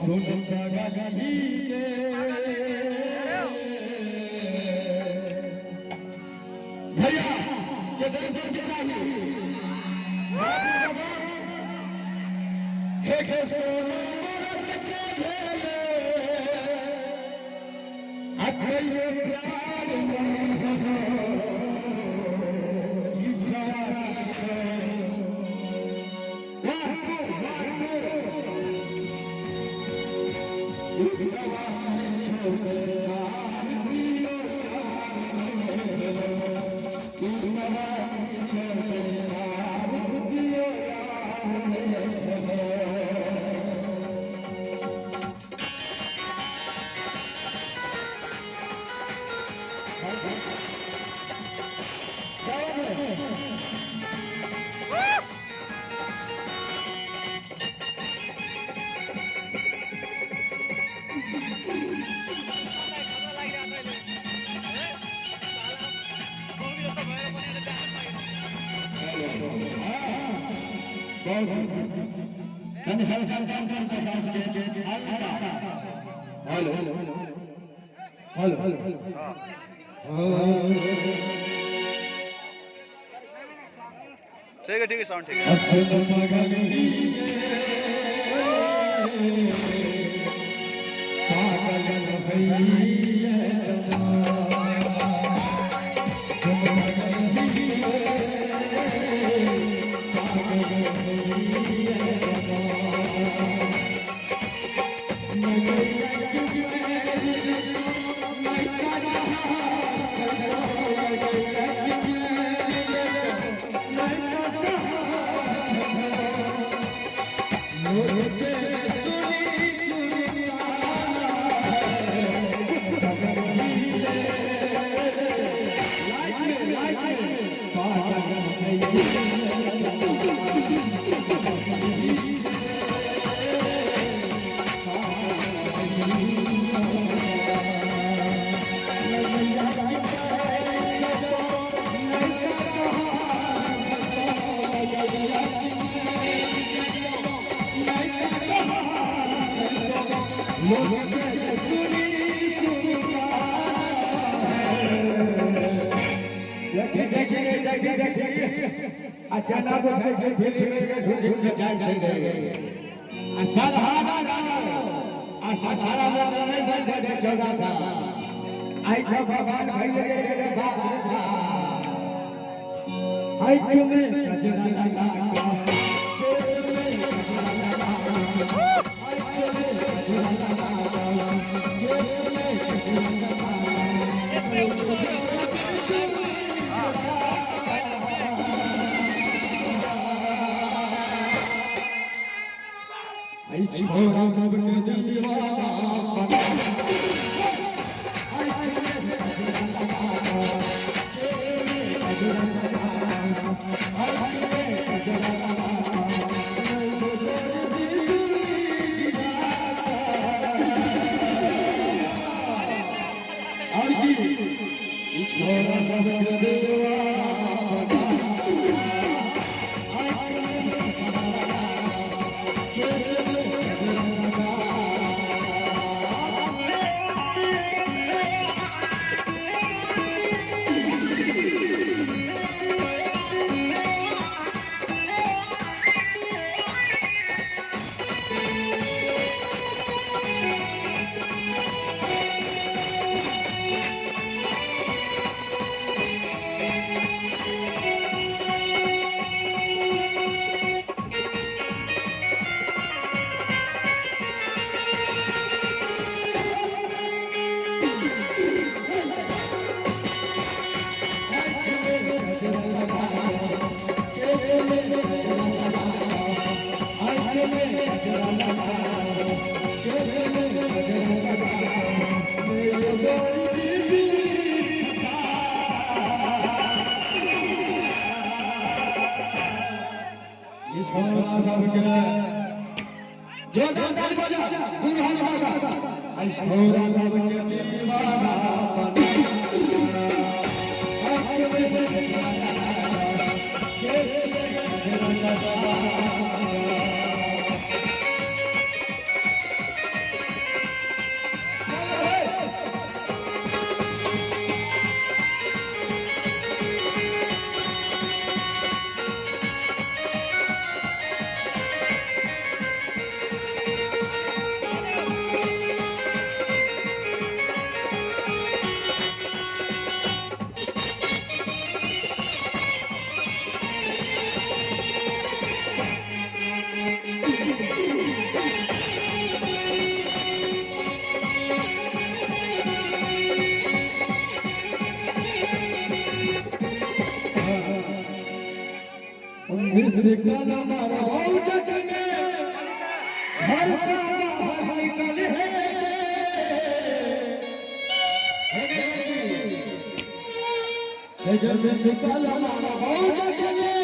सुन पागल ही भैया के दर्शन के चाहिए हे के सोना मरद के भेले अखइये प्यार इच्छा छै। 1 2 1 hello hello hello. ठीक है, ठीक है, साउंड ठीक है। अचानक बुझाइ छै फिल्म के झूठ झूठ जाइ छै आ सधारा आ सधारा में नहीं बन छै चौगाछा आई तो भगवान भइल रे रे बाप रे बाप। आई में गजरा लगा के में गजरा लगा आई में गजरा लगा के में गजरा लगा। आई छोरा सबके दीवाना बना और की छोरा सबके दीवाना बना। जोरदार ताली बजा गुरहान होगा। आई छोरा सबके दीवाना बना मिस कलमर जने घर से बाहर निकल है। मिस कलमर जने।